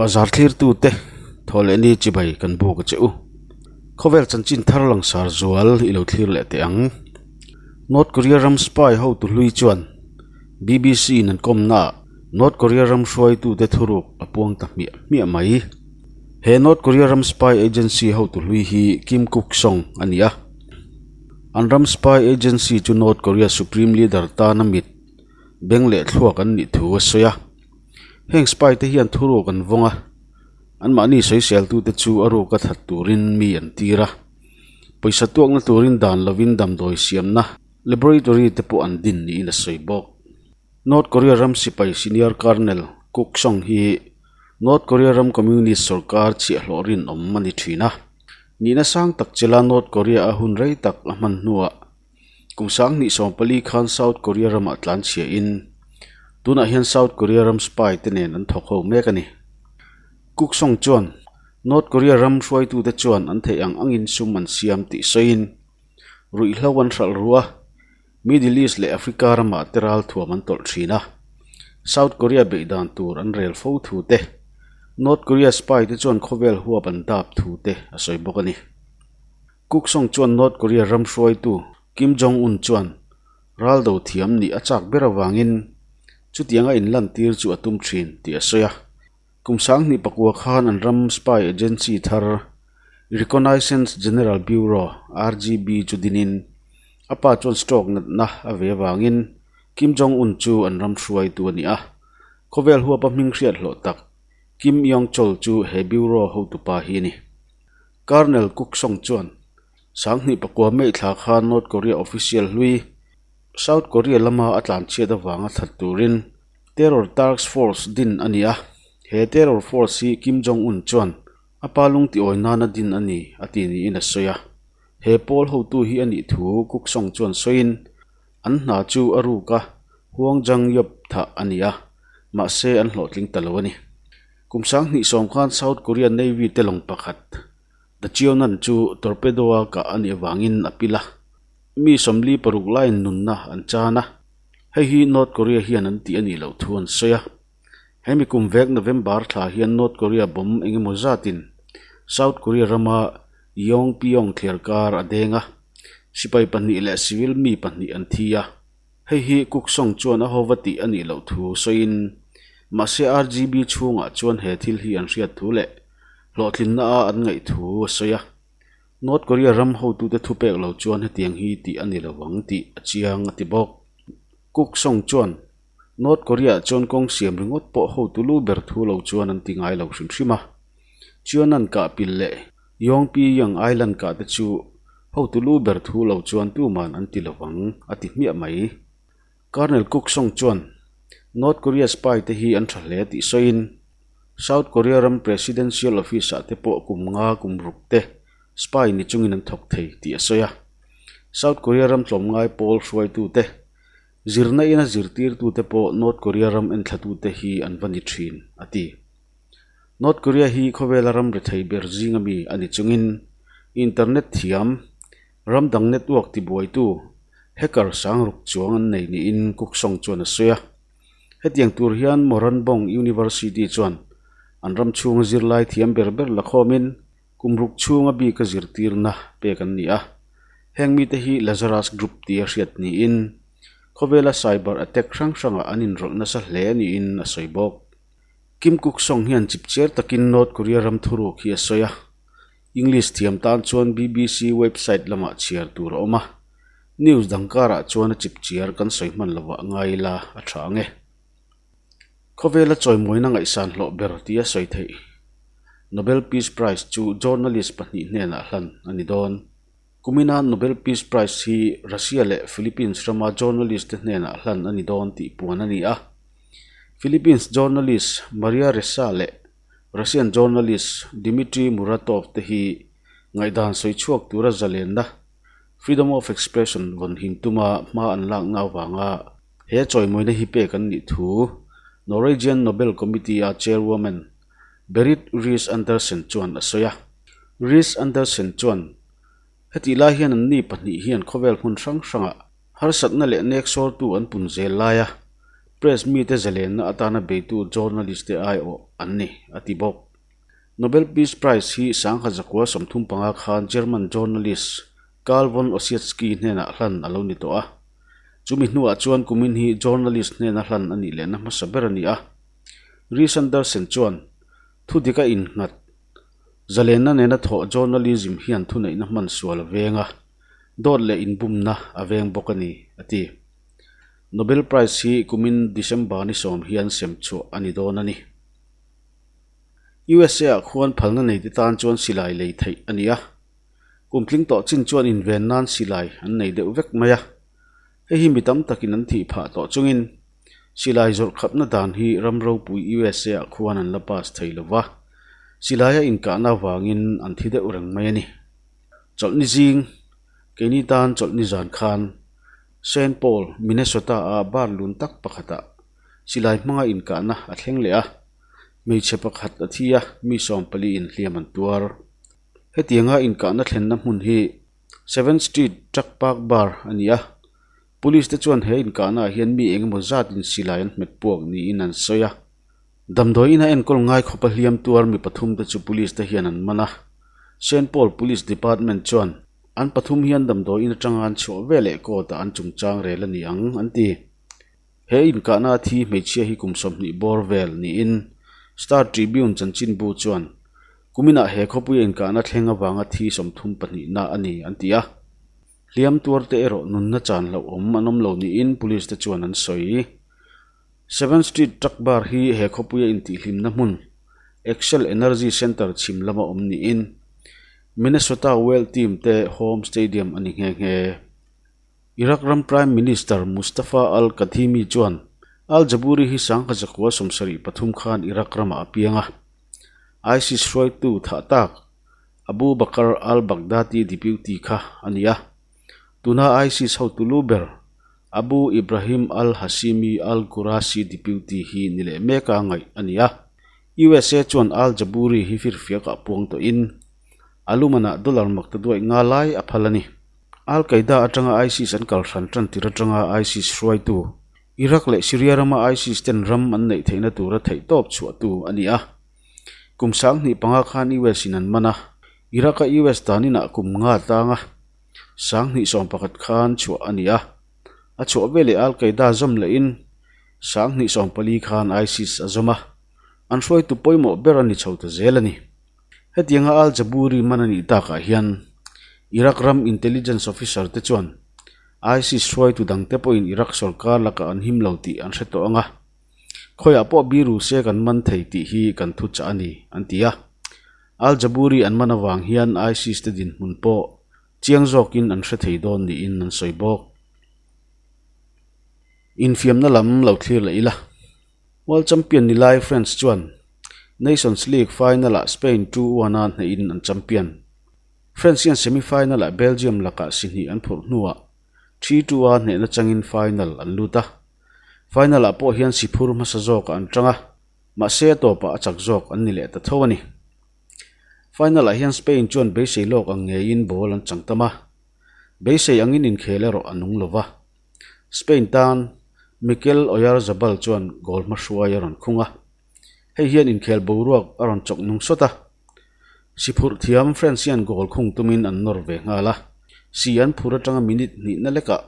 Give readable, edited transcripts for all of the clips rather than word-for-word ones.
Bazar thlirtute thawhlehni chibai kan buk a che u. Khawvel chanchin thar langsar zual i lo thlir leh teh ang. North Korea ram spy hotu hlui chuan BBC in an kawmnaah North Korea ram hruaitute thuruk a puang ta hmiah hmiah mai. He North Korea ram spy agency hotu hlui hi Kim Kuk Song a ni a. An ram spy agency chu North Korea supreme leader tana mit beng leh thluak an nih thu a sawi a. Heng spy te hian thuruk an vawng a, anmahni sawiseltute chu a ruk a that turin mi an tir a. Pawisa tuakna turin dan lovin damdawi siamna laboratory te pawh an din niin a sawi bawk. North Korea ram sipai senior colonel Kuk Song hi North Korea ram communist sorkar chhiahhlawh rinawm a ni thin a. Nihna sang tak chela North Korea a hun rei tak a hman hnuah Kum 2014 khan South Korea ramah tlanchhia in tunah hian South Korea ram spy te nen an thawk ho mek a ni. Kuk Song chuan North Korea ram hruaitute chuan an theih ang angin sum an siam tih sawiin ruihhlo an hralh ru a, Middle East leh Africa ramah te ralthuam an tawlh thin a, South Korea beih dan tur an rel fo thu te, North Korea spy te chuan khawvel huap an dap thu te a sawi bawk a ni. Kuk Song chuan North Korea ram hruaitu Kim Jong Un chuan ral do thiam nih a chak ber avangin chutianga inlantir chu a tum thin tih a sawi a. Kum 2009 khan an ram spy agency thar Reconnaissance General Bureau, RGB, chu dinin a pa chuan stroke natna a ve avangin Kim Jong Un chu an ram hruaitu a ni a. Khawvel huapa hming hriat hlawh tak Kim Yong Chol chu he bureau hotupa hi a ni. Colonel Kuk Song chuan 2009 May thla khan North Korea official hlui South Korea lama a tlanchhiat avanga that turin Terror Task Force din a ni a, he terror force hi Kim Jong Un chuan a pa lungtiawi nana din a ni a ti niin a sawi a. He pawl hotu hi a nih thu Kuk Song chuan sawiin an hna chu a ruk a, Hwang Jang Yeop thah a ni a, mahse an hlawhtling ta lo a ni. Kum 2010 khan South Korea Navy te lawng pakhat, The Cheonan chu torpedo-a kah a nih avangin a pil a, mi 46 laiin nunna an chan a, hei hi North Korea hian an tih a nih loh thu an sawi a. Hemi kum vek November thla hian North Korea bomb eng emaw zatin South Korea rama Yeongpyeong thliar kar a deng a, sipai pahnih leh civil mi pahnih an thi a. Hei hi Kuk Song chuan a hova tih a nih loh thu sawiin, mahse RGB chhungah chuan he thil hi an hriat thu leh hlawhtlinna a an ngaih thu a sawi a. North Korea ram hotute thupek lo chuan hetiang hi tih a ni lo ang tih a chiang a ti bawk. Kuk Song chuan North Korea chuan kawng siam ringawt pawh hotu lu ber thu lo chuan an ti ngai lo hrim hrim a. Cheonan kah pil leh Yongpyong Island kah te chu Hotu lu ber thu lo chuan tuman an ti lovang, a ti hmiah mai. Colonel Kuk Song chuan North Korea spy te hi an tha hle tih sawiin South Korea ram Presidential Office ah te pawh kum nga kum ruk te spy ni chungin an thawk thei tih a sawi a. South Korea ram tlawmngai pawl hruaitute, zirna ina zirtirtute pawh North Korea ram enthlatute hi an va ni thin, a ti. North Korea hi khawvela ram rethei ber zinga mi a ni chungin internet thiam, ram dang network tibuaitu, hacker sangruk chuang an nei niin Kuk Song chuan a sawi a. Hetiang tur hian Moranbong University chuan an ram chhunga zirlai thiam ber ber la khawmin kum ruk chhunga bika zirtirna pek an ni a. Heng mite hi Lazarus Group tia hriat niin khawvela cyber attack hrang hrangah an inrawlh nasa hle niin a sawi bawk. Kim Kuk Song hian chipchiar takin North Korea ram thuruk hi a sawi a, English thiam tan chuan BBC website lamah chhiar tur a awm a, news dang karah chuan a chipchiar kan sawi hman lovah ngai ila a tha ang e. Khawvela chawimawina ngaihsan hlawh ber tia sawi theih Nobel Peace Prize chu journalist pahnih hnenah hlan a ni dawn. Kumina Nobel Peace Prize hi Russia leh Philippines rama journalist te hnenah hlan a ni dawn tih puan a ni a. Philippines journalist Maria Ressa leh Russian journalist Dmitry Muratov te hi ngaihdan sawi chhuak tura zalenna, freedom of expression, vawn him tuma hma an lakna avanga he chawimawina hi pek an nih thu Norwegian Nobel Committee-a chairwoman Berit Reiss-Andersen chuan a sawi a. Reiss-Andersen chuan, Hetih lai hian an ni pahnih hian khawvel hmun hrang hrangah harsatna leh nek sawrtu an pun zel lai a. Press mite zalenna atana beitu journalist te aiawh an ni, a ti bawk. Nobel Peace Prize hi 1935 khan German journalist Carl von Ossietzky hnenah hlan a lo ni tawh a. Chumi hnuah chuan kumin hi journalist hnena hlan a nih lehna hmasa ber a ni a. Riis Andersen chuan thu dik a innghat. Zalenna nena thawh journalism hian thuneihna hman sual a veng a, dawt leh inbumna a veng bawk a ni, a ti. Nobel Prize hi kumin December ni sawm hian sem chhuah a ni dawn a ni. USA-ah khuan phalna neite tan chuan silai lei theih a ni a. Kum tling tawh chin chuan inven nan silai an nei deuh vek mai a. Hei hi mi tam takin an thih phah tawh chungin silai zawrh khapna dan hi ram ropui USA-ah khuan an la pass thei lo va, silaia inkahna avangin an thi deuh reng mai a ni. Chawlhni zing, keini tan chawlhni zan khan Saint Paul, Minnesota-a bar lun tak pakhatah silai hmanga inkahna a thleng leh a, hmeichhe pakhat a thi a, mi sawmpali in hliam an tuar. Hetianga inkahna thlenna hmun hi Seventh Street Truck Park Bar a ni a, Police te chuan he inkahnaah hian mi eng emaw zatin silai an hmet puak niin an sawi a. Damdawi ina enkawl ngai khawpa hliam tuar mi pathum te chu Police te hian an man a. Saint Paul Police Department chuan an pathum hian damdawi in atanga an chhuah veleh court ah an chungchang rel a ni ang an ti. He inkahna a thi hmeichhia hi kum 20 bawr vel niin Star Tribune chanchinbu chuan Kuminah he khawpuia inkahna thleng avanga thi 32 na a ni an ti a. Hliam tuarte erawh nunna chan hlauhawm an awm lo niin Police te chuan an sawi. Seventh Street Truck Bar hi he khawpuia intihhlimna hmun Xcel Energy Center chhim lama awm niin Minnesota Wild team te home stadium a ni nghe nghe. Iraq ram Prime Minister Mustafa al-Kadhimi chuan al-Jabouri hi 1973 khan Iraq ramah a piang a. ISIS hruaitu thah tak Abu Bakr al-Baghdadi deputy kha a ni a. Tuna ISIS hotu lu ber Abu Ibrahim al-Hashimi al-Qurashi deputy hi ni leh meka ngaih a ni a. USA chuan al-Jabouri hi firfiakah puang tawhin a lumanah dollar mak ta duaih nga lai a phal a ni. Al Qaeda atanga ISIS an kal hran tan tir atanga ISIS hruaitu, Iraq leh Syria rama ISIS ten ram an neih theihna tura theihtawp chhuahtu a ni a. Kum 25 khan US in an man a, Iraq-a US daninah kum nga tanga 2011 khan chhuah a ni a. A chhuah veleh Al Qaeda zawm lehin 2014 khan ISIS a zawm a, an hruaitu pawimawh ber a ni chho ta zel a ni. Hetianga Al Jabouri man a nih takah hian Iraq ram intelligence officer te chuan ISIS hruaitu dangte pawhin Iraq sorkar lakah an him lo tih an hre tawh ang a, khawiah pawh biru se kan man thei tih hi kan thu chah a ni, an ti a. Al Jabouri an man avang hian ISIS te dinhmun pawh chiang zawkin an hre thei dawn niin an sawi bawk. Infiamna lam lo thlir leh ila. World Champion ni lai France chuan Nations League final-ah Spain 2-1 a hnehin an champion. France hian semi-final-ah Belgium lakah si hnih an phurh hnuah 3-2 a hnehna changin final an lut a. Final-ah pawh hian si phur hmasa zawkah an tang a, mahse a tawpah a chak zawk an ni leh ta tho a ni. Final-ah hian Spain chuan beisei lawk ang ngeiin ball an chang tam a, beisei angin inkhel erawh a nung lo va. Spain tan Mikel Oyarzabal chuan goal hmahruai a rawn khung a, hei hian inkhel boruak a rawn chawk nung sawt a. Si phurh thiam France hian goal khung tumin an nawr ve nghal a, si an phur atanga minute hnihna lekah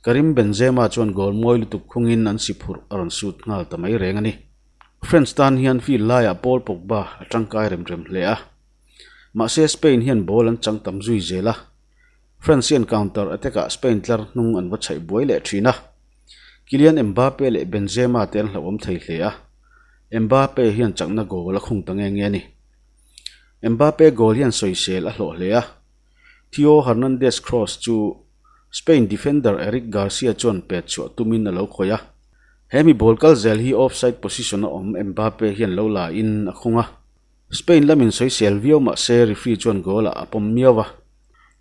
Karim Benzema chuan goal mawi lutuk khungin an si phurh a rawn sut nghal ta mai reng a ni. France tan hian field laiah Paul Pogba a tangkai rem rem hle a, mahse Spain hian ball an chang tam zui zel a. France hian counter attack-ah Spain tlar hnung an va chhaih buai leh thin a. Kylian Mbappe leh Benzema te an hlauhawm thei hle a, Mbappe hian chakna goal a khung ta nge nge a ni. Mbappe goal hian sawisel a hlawh hle a, Theo Hernandez cross chu Spain defender Eric Garcia chuan pet chhuah tumin a lo khawih a. He mi ball kal zel hi offside position-a awm Mbappe hian lo la in a khung a. Spain lamin sawisel viau mah se referee chuan goal-ah a pawm miau a.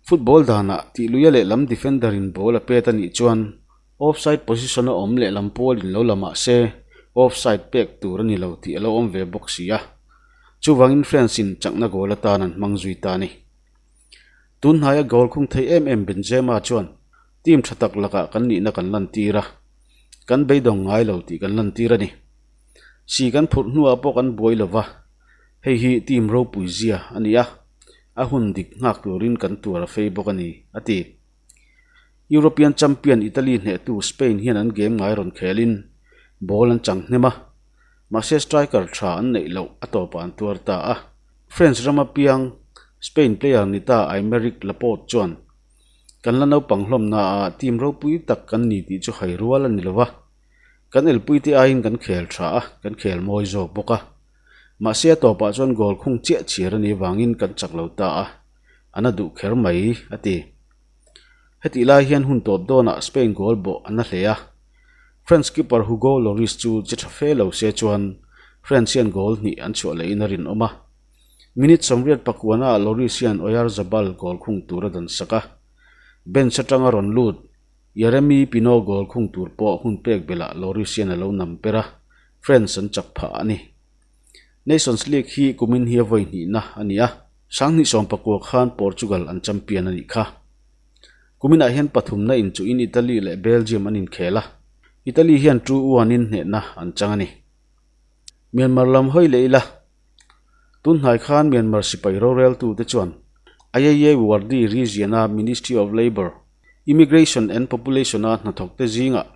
Football danah tih luia lehlam defender in ball a pet a nih chuan offside position a awm lehlam pawlin lo la mah se offside pek tur a ni lo tih a lo awm ve bawk si a. Chuvangin France in chakna goal atan an hmang zui ta a ni. Tun hnaia goal khung thei em em Benzema chuan team tha tak lakah kan nihna kan lantir a. Kan beidawng ngai lo tih kan lantir a ni. Si kan phurh hnuah pawh kan buai lo va, hei hi team ropui zia a ni a, a hun dik nghak turin kan tuar a fei bawk a ni, a ti. European champion Italy hnehtu Spain hian an game ngai rawn khelin ball an chang hnem a, mahse striker tha an neih loh a tawpah an tuar ta a. French rama piang Spain player ni ta Aymeric Laporte chuan, Kan la naupang hlawmnaah team ropui tak kan ni tih chu hai rual a ni lo va, kan elpuite aiin kan khel tha a, kan khel mawi zawk bawk a. Mahse a tawpah chuan goal khung chiah chhiar a nih vangin kan chak lo ta a, a na duh kher mai, a ti. Hetih lai hian hun tawp dawnah Spain goal bawh a na hle a, French keeper Hugo Lloris chu che tha fe lo se chuan French hian goal hnih an chhuah lehin a rinawm a. Minute 89 ah Lloris hian Oyarzabal goal khung tur a dan sak a, bench atanga rawn lut Yeremy Pino goal khung tur pawh hun pek belah Lloris hian a lo nam per a, French an chak phah a ni. Nations League hi kumin hi a vawi hnihna a ni a, 2019 khan Portugal an champion a nih kha. Kuminah hian pathumna inchuhin Italy leh Belgium an inkhel a, Italy hian 2-1 in hnehna an chang a ni. Myanmar lam hawi leh ila, tunhnai khan Myanmar sipai roreltute chuan Ayeyawady region-a Ministry of Labour, Immigration and Population-a hnathawkte zingah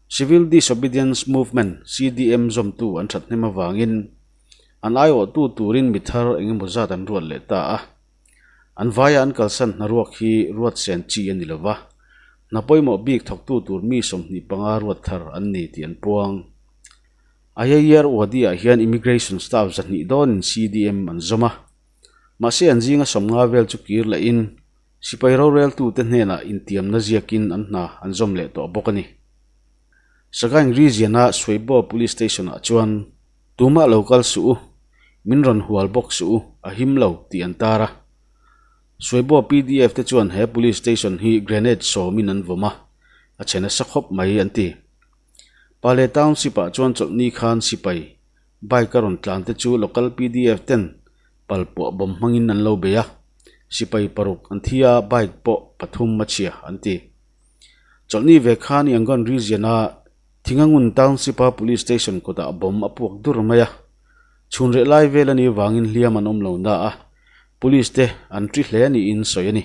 Civil Disobedience Movement, CDM, zawmtu an that hnem avangin an aiawhtu turin mi thar eng emaw zat an ruat leh ta a. An vaia an kalsan hnaruak hi ruat sen chi a ni lo va, hna pawimawh bik thawktu tur mi 25 ruat thar an ni tih an puang. Ayeyawady-ah hian Immigration staff 200 dawnin CDM an zawm a, mahse an zinga 50 vel chu kir lehin Sipai roreltute hnenah intiamna ziakin an hna an zawm leh tawh bawk a ni. Sagaing region-a Suibo Police Station-ah chuan tumah lo kal suh u, min rawn hual bawk suh u, a him lo tih an tar a. Suibo PDF te chuan he Police Station hi grenade sawmin an vawm a, a chhe nasa khawp mai an ti. Pale Township-ah chuan chawlhni khan sipai bike a rawn tlan te chu local PDF ten Palpuah bawm hmangin an lo bei a, sipai paruk an thi a, bike pawh pathum a chhia an ti. Chawlhni ve khan Yangon region-a Thingangun Township-a Police Station kawtah bomb a puak dur mai a, chhun reh lai vel a nih vangin hliam an awm lo na a, Police te an ṭi hle niin sawi a ni.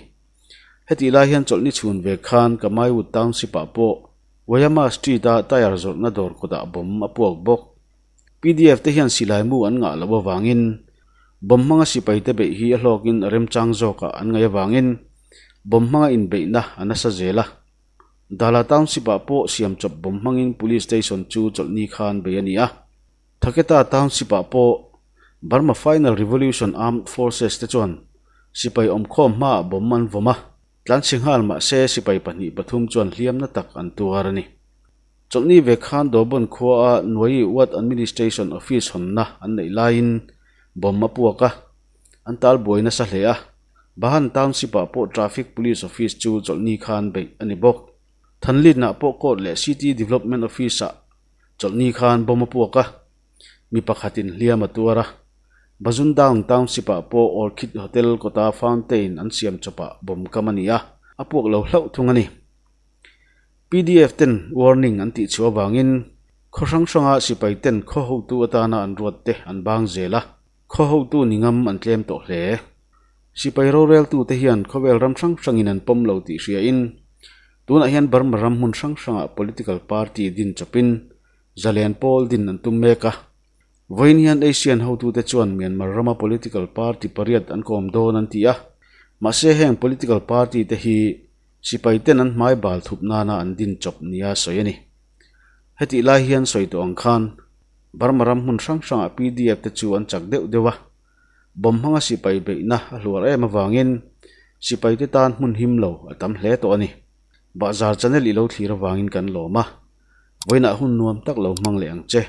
Hetih lai hian chawlhni chhun ve khan Kamaiwood Township-ah pawh Wayama Street-a tyre zawrhna dawr kawtah bomb a puak bawk. PDF te hian silai mu an ngah loh avangin bomb hmanga sipai te beih hi a hlawkin a remchang zawkah an ngaih avangin bomb hmanga inbeihna a nasa zel a. Dala Township-ah pawh siamchawp bomb hmangin Police Station chu chawlhni khan bei a ni a. Thaketa Township-ah pawh Burma Final Revolution Armed Forces te chuan sipai awmkhawm hmaah bomb an vawm a, tlanchhe nghal mahse sipai pahnih pathum chuan hliamna tak an tuar a ni. Chawlhni ve khan Dobon khuaa Nuaii Ward Administration Office hawnna an neih laiin bomb a puak a, an tal buai nasa hle a. Bahan Township-ah pawh Traffic Police Office chu chawlhni khan beih a ni bawk. Thanlitnah pawh Court leh City Development Office-ah chawlhni khan bomb a puak a, mi pakhatin hliam a tuar a. Bazundaung Township-ah pawh Orchid Hotel kawta fountain an siam chawpah bomb kam a ni a, a puak lo hlauh thung a ni. Pdf ten warning an tih chhuah avangin khaw hrang hranga sipai ten khaw hotu atana an ruat te an bang zel a, khaw hotu ni ngam an tlem tawh hle. Sipai roreltu te hian khawvel ram hrang hrangin an pawm lo tih hriain tunah hian Burma ram hmun hrang hrangah political party din chawpin zalen pawl din an tum mek a. Vawiin hian Asian hotute chuan Myanmar rama political party pariat an kawm dawn an ti a, mahse heng political party te hi Sipai ten an hmai bal thup nana an din chawp nia sawi a ni. Hetih lai hian sawi tawh ang khan Burma ram hmun hrang hrangah pdf te chu an chak deuh deuh a, bomb hmanga sipai beihna a hluar em avangin sipai te tan hmun him lo a tam hle tawh a ni. Bahzar channel i lo thlir avangin kan lawm a, vawiinah hun nuam tak lo hmang leh ang che.